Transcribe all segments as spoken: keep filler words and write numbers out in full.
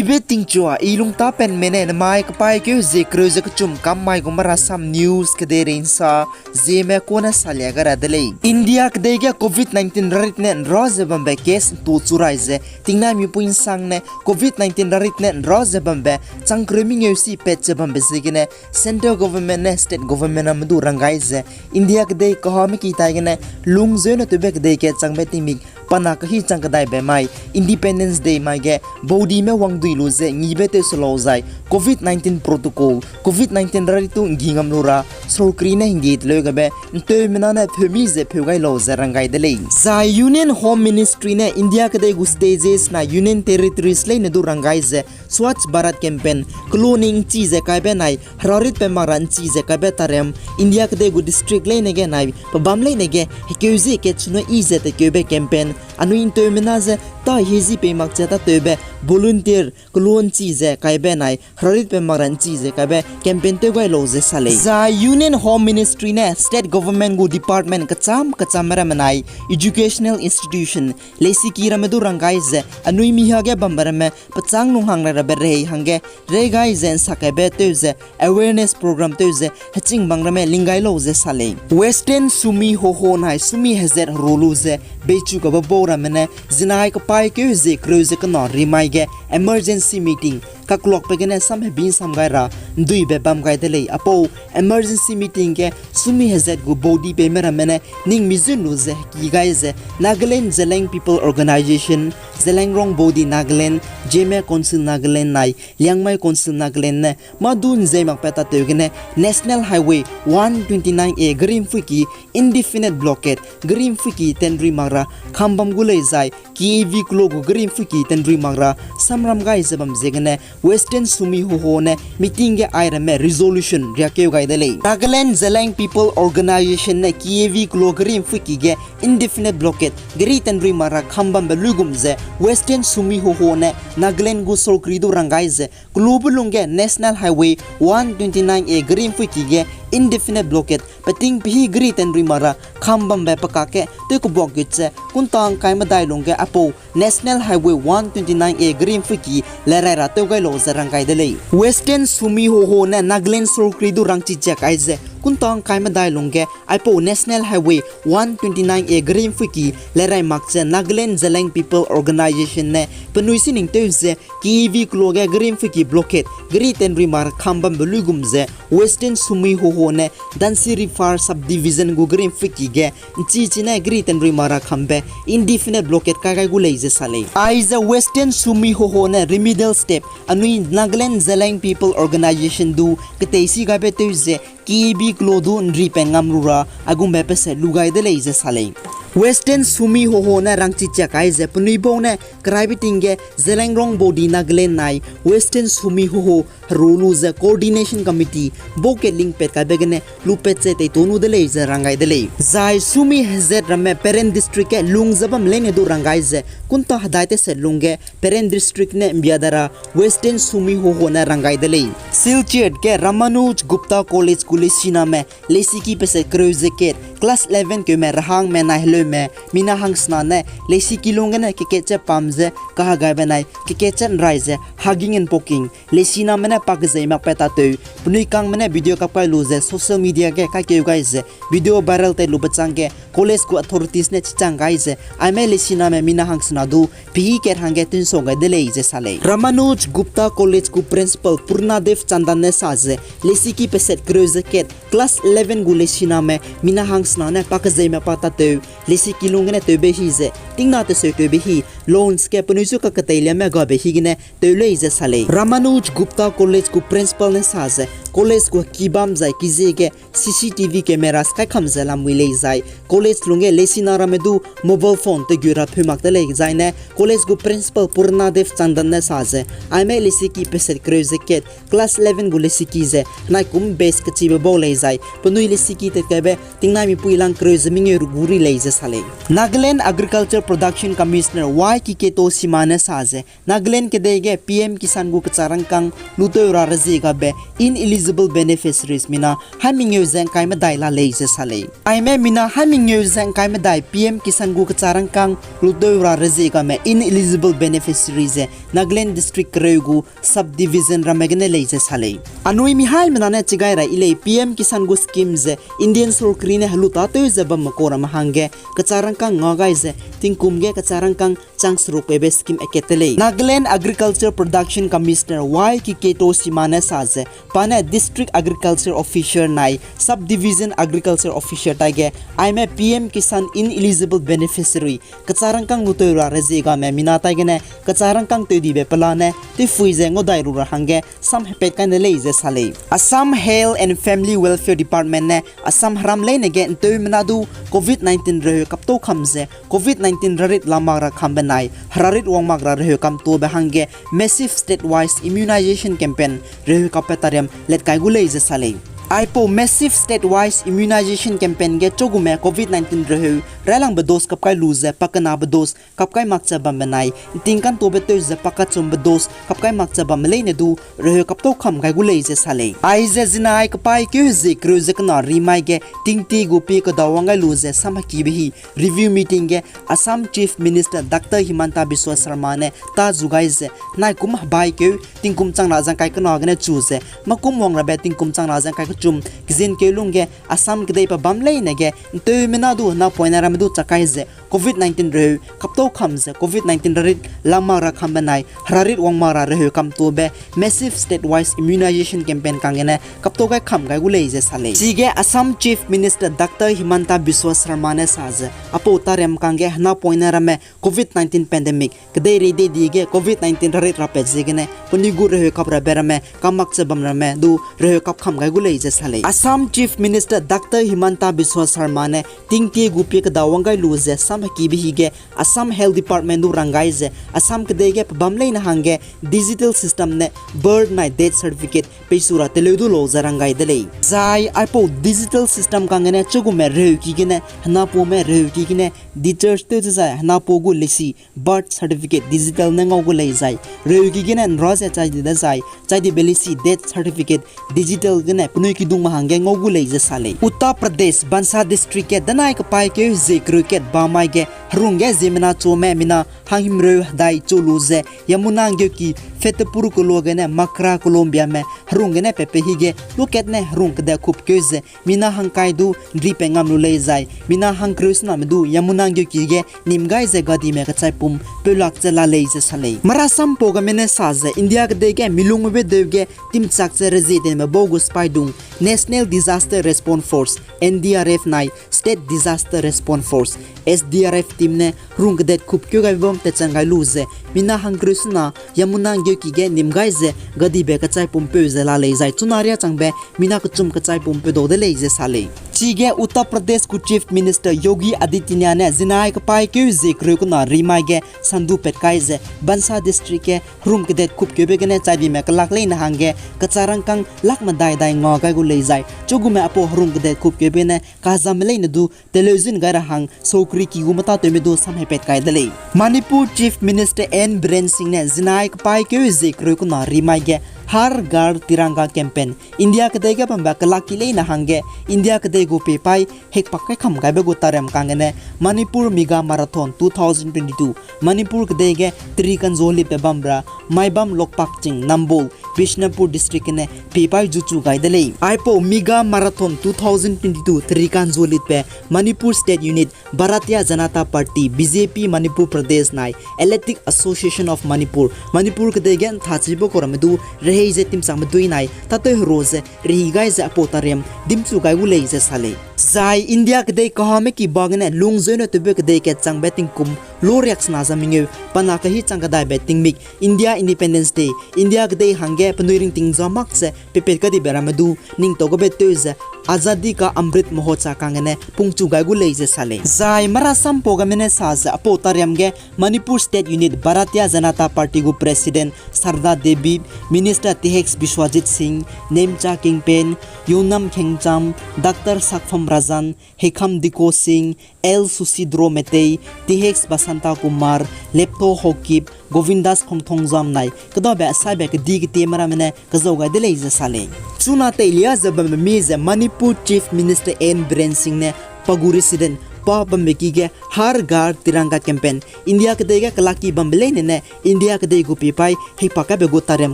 Ibe tingchua, i lungtapenme ne nemai kepaîkeu zie kereu ze kechum kam mai gu Marasam News kedeirei nsa zieme kune salia gai ra de lei. India kedei ge covid nineteen rarit ne nra ze bambe case ntu chu rai ze, tingnaimipui nsangne covid nineteen rarit ne nra ze bambe chang kereu mengeu si pat ze bambe ziegene Central Government ne State Government ramme du rang gai ze, India kedei kahame ki tai gene lungzeu ne tewbe kedei ge changbe tingmik pa na kahi chang kedaibe mai, Independence Day mai ge baudime wangdui lu ze ngibe tew se lau zai, covid nineteen protocol, covid nineteen rarit tu ngi ngam lu ra, sorkari ne hingdi teleu gabe nteumena ne pheu mi ze pheu gai lau ze rang gai de lei. Zai Union Home Ministry ne India kedei gu states na Union Territories leine du rang gai ze, Swachh Bharat Campaign, kelo ning nchi ze kaibe nai, heraritbe mak ra nchi ze kaibe tarem, India kedei gu district leine ge nai, pebam leine ge, hekeu zi kechunoi i ze tekeube campaign, anui nteumena ze, ta hezi pei mak ze tatewbe, volunteer, kelo nchi ze kaibe nai, heraritbe mak ra nchi ze kaibe campaign tew gai lau ze sa lei. Zai Union Home Ministry ne State Government gu department kecham kecham ramme nai, educational institution, leisiki ramme du rang gai ze, anui miha ge bambe ramme, pechâng lung hang rai rabe rei hangge, rei gai ze nsa kaibe tew ze, awareness program tew ze, heching bang ramme ling gai lau ze sa lei. Western Sumi Hoho nai Sumi hezat heru lu ze, beichu kabe bau ramme ne, zinai kepaîkeu zie kereu ze kena rimai ge, emergency meeting, kakluakbe gene sam hebi nsam gai ra, nduibe bam gai de lei. Apau, emergency meeting ge, Sumi hezat gu baudi peime ramme ne, ning mizun lu ze, heki gai ze, Nagaland Zeliang People Organization, Zeliangrong Baudi Nagaland, Zeme Council Nagaland nai, Liangmai Council Nagaland ne, mâ du nzei makpat tatew gene, National Highway one twenty-nine A geri mpuiki, indefinite blockade, geri mpuiki tenrui mak ra, kham bam gu lei zai, K A V kelo gu geri mpuiki tenrui mak ra, samram gai ze bam ziegene, Western Sumi Hoho ne, meeting ge ai ramme resolution riakeu gai de lei. Nagaland Zeliang People Organization ne, K A V kelo geri mpuiki ge, indefinite blockade, geri tenrui mak ra, kham bambe luigum ze, Western Sumi Hoho ne, Nagaland gu sorkari du rang gai ze, kelo be lungge National Highway one twenty-nine A geri mpuiki ge, indefinite blockade, peting pehi geri tenrui mak ra, kham bambe pekak ge, tew kebuak gut ze, kuntang kai medai lungge apau, National Highway one twenty-nine A geri mpuiki, lerai ra tew gai lau ze rang gai de lei. Western Sumi Hoho ne Nagaland sorkari du rangchi chiak ai ze, kuntang kai medai lungge, aipau National Highway one twenty-nine A geri mpuiki, lerai mak ze Nagaland Zeliang People Organization ne, penui sining tew ze, K A V kelo ge geri mpuiki blockade, geri tenrui mak ra kham bambe luigum ze, Western Sumi Hoho ne, Dhansiri Far Subdivision gu geri mpuiki ge, nchi chi ne geri tenrui mak ra khambe, indefinite blockade kai gai gu lei ze sa lei. Aize Western Sumi Hoho ne remedial step, anui Nagaland Zeliang People Organization du, keteisi gaibe tew ze, K A V kelo du nripen ngam lu ra, aigumbe pese lu gai de lei ze sa lei. Western Sumi Hoho ne rangchi chiak ai ze penui bau ne, keraibe ting ge Zeliangrong Baudi Nagaland nai, Western Sumi Hoho heru lu ze Coordination Committee, bau kat lingpat kaibe gene, lupat ze teitonu de lei ze rang gai de lei. Zai Sumi hezat ramme Peren District ge lung ze bam leine du rang gai ze, kunta hedai teset lungge Peren District ne mbia dara Western Sumi Hoho ne rang gai de lei. Silchar ge Ramanuj Gupta College gu leisiname, leisiki peset kereu ze kat, class eleven keume rehangme nai heleume, mina hangsena ne, leisiki lung gene kekatchat pam ze, kahegaibe nai, kekatchat nrai ze, hugging and poking, leisiname ne pa kezei makpat tatew, penui kangme ne video kapkai lu ze, social media ge kaikeu gai ze, video viral tat lube chângge, college gu authorities ne chichang gai ze, aime leisiname mina hangsena du, pehî kat hangge tunsau gai de lei ze sa lei. Ramanuj Gupta College gu principal Purnadev Chandan ne sa ze, leisiki peset kereu ze kat, class eleven gu leisiname, mina hangsena ne pa kezei makpat tatew, leisiki lung gene tewbe hi ze, tingna teseu tewbe hi, loans ge penui zu kaketei liame gabe hi gene, tew lei ze sa lei. Ramanuj Gupta College gu principal ne sa ze, college gu heki bam zai kizie ge, C C T V cameras kaikham ze lamui lei zai, college lungge leisina ramme du mobile phone tegu ra pheu mak de lei zai ne, college gu principal Purnadev Chandan ne sa ze, aime leisiki peset kereu ze kat, class eleven gu leisiki ze, henaikum batch kechibe bau lei zai, penui leisiki tatkaibe, tingnaimipui lang kereu ze mengeu gu ri lei ze sa lei. Nagaland Agriculture Production Commissioner Y Kiketo Sima ne sa ze, Nagaland kedei ge P M Kisan gu kecharangkâng lutew ra rezie gabe ineligible beneficiaries mina hai mengeu ze ngkai medai la lei ze sa lei. Aime mina hai mengeu ze ngkai medai P M Kisan gu kecharangkâng lutew ra rezie game ineligible beneficiary ze Nagaland district kereu gu subdivision ramme gene lei ze sa lei. Anui mihaimena ne chigai ra i lei, P M Kisan gu scheme ze Indian sorkari ne helu tâtew ze bamme kau ramme hangge kechârangkâng nga gai ze tingkum ge kechârangkâng chang seruk peibe scheme akat te lei. Nagaland Agriculture Production Commissioner Y Kiketoshima ne sa ze, pa ne District Agriculture Officer nai Subdivision Agriculture Officer taige aime P M Kisan ineligible beneficiary kechârangkâng lutew ra reziegame mina taigene kechârangkâng tewdibe pelane tewphui ze ngaudai lu ra hangge samhepat kai ne lei ze sa lei. Assam Health and Family Welfare Department ne Assam heram leine ge ’nteumena du covid nineteen reheu kaptau kam ze covid nineteen rarit la mak ra kam benai herarit wang mak ra reheu kam tuâbe hangge massive state-wise immunization campaign reheu kapbe tariam let kai gu lei ze sa lei. Aipau massive state-wise immunization campaign ge chugume covid nineteen reheu railangbe dose kap kai lu ze pakenabe dose kap kai mak ze bam benai ’nting ka'ntuâbe tew ze pakachumbe dose kap kai mak ze bamme leine du reheu kaptau kam gai gu lei ze sa lei. Aize zinai kepaîkeu hezie kereu ze kena rimai ge tingtie gu pie kedawang gai lu ze samhekibe hi review meeting ge Assam Chief Minister Doctor Himanta Biswa Sarma ne tâ zu gai ze, naikum hebaîkeu tingkum chang na zangkai kena gene chu ze mâkum wang rabe tingkum chang na zangkai kechum kezinkeu lungge Assam kedei pe bam leine ge ’nteumena du henapoine ramme du chak kai ze covid nineteen reheu kaptau kam ze covid nineteen rarit la mak ra kam benai herarit wang mak ra reheu kam tuâbe massive state-wise immunization campaign kanggene kaptau gai kam gai gu lei ze sa lei. Chige Assam Chief Minister Doctor Himanta Biswa Sarma ne sa ze, aipau tariam kangge henapoine ramme covid nineteen pandemic kedeirei dei di ge covid nineteen rarit rapat ziegene penui gu reheu kap rabe ramme kam mak ze bam ramme du reheu kap kam gai gu lei ze sa lei. Assam Chief Minister Doctor Himanta Biswa Sarma ne tingtie gu pie kedawang gai lu ze samhekibe hi ge Assam Health Department du rang gai ze Assam kedei ge pe bam leine hangge digital system ne birth nai death certificate peisu ra teleu du lau ze rang gai de lei. Zai aipau digital system kanggene chugume reheuki gene henapoime reheuki gene discharge tew dezai henapo gu lesi birth certificate digital ne ngau gu lei zai reheuki gene ’nra ze chai di dezai chai dibe lesi death certificate digital gene penui kidungme hangge ngau gu lei ze sa lei. Uttar Pradesh, Bansa District ge danai kepaîkeu hezie kereu kat bamai ge herung ge ziemmena chume mina hanghimreu hedai chu lu ze Yamuna ’nggeuki Fatehpur keloa gene Makra Columbia me herung gene pepe hi ge lukat ne herung kedat kupkeu ze mina hangkai du ’nri pe ngam lu lei zai mina hangkereu sename du Yamuna ’nggeuki ge nim gai ze gadime kechaipum peulak ze la lei ze sa lei. Marasam pau game ne sa ze India kedei ge milungbe deu ge timchak ze rezie denme bau gu sipaidung National Disaster Response Force, N D R F nai State Disaster Response Force, S D R F team ne herung kedat kupkeu gaibe bam tatchang gai lu ze mina hangkereu sena Yamuna ’nggeuki ge nim gai ze gadibe kechaipum peu ze la lei zai chuna riâ changbe mina kechum kechaipum peu dau de lei ze sa lei. Chige Uttar Pradesh gu Chief Minister Yogi Adityanath ne zinai kepaîkeu hezie kereu kena rimai ge sandu pat kai ze Bansa District ge herung kedat kupkeube gene chai dime kelak leine hangge kechârangkâng lak medai dai nga gai gu lei zai chugume aipau herung kedat kupkeube ne kazame leine du teleuzin gai ra hang sorkari ki gu metâtewme du samhepat kai de lei. Manipur Chief Minister N Biren Singh ne zinai kepaîkeu hezie kereu kena rimai ge Har Ghar Tiranga campaign India kedei ge bambe kelak ki leine hangge India kedei gu peipaî hekpak kai kam gaibe gu tariam kanggene Manipur Mega Marathon two thousand twenty-two Manipur kedei ge teri kanzu litbe bam ra Maibam Lokpak ching Nambol Bishnupur District gene peipaî zuchu gai de lei. Aipau Mega Marathon two thousand twenty-two teri kanzu litbe Manipur State Unit Bharatiya Janata Party, B J P Manipur Pradesh nai Athletic Association of Manipur, Manipur kedei ge ’nthachibe kau ramme du rehei ze timchakme dui nai tâtew hero ze rehi gai ze aipau tariam dimchu gai gu lei ze sa lei. Zai India kedei kahame ki ba gene lungzeu ne tewbe kedei kat changbe tingkum loriaksena ze mengeu pana kehi chang kedaibe tingmik India Independence Day, India kedei hangge penui ringting za mak ze pepet kadibe ramme du ningtau gabe tew ze Azadi Ka Amrit Mahotsav kanggene pungchu gai gu lei ze sa lei. Zai marasam pau game ne sa ze aipau tariam ge Manipur State Unit Bharatiya Janata Party gu President Sarda Devi, Minister Th Biswajit Singh, Nemcha Kingpen, Yunam Khengcham, Doctor Sakpham Rajan, Hekham Diko Singh, L Susidro Meitei, Th Basanta Kumar, Leptho Haokip, Govindas Khongthongjam nai kedabe saibe kedi ketieme ramme ne kezau gai de lei ze sa lei. Chuna teilia ze bambe mi ze Manipur Chief Minister N Biren Singh ne pa gu resident pa bambe ki ge Har Ghar Tiranga campaign, India kedei ge kelaki bambe leine ne India kedei gu pie paî heipak kaibe gu tarem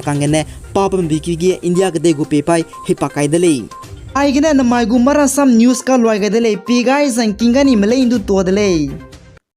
kang gene pa bambe ki ge India kedei gu pie paî heipak kai de lei. Aigene namai gu Marasam News kaluai gai de lei, pie gai zangking ga ni melei ndu tua de lei.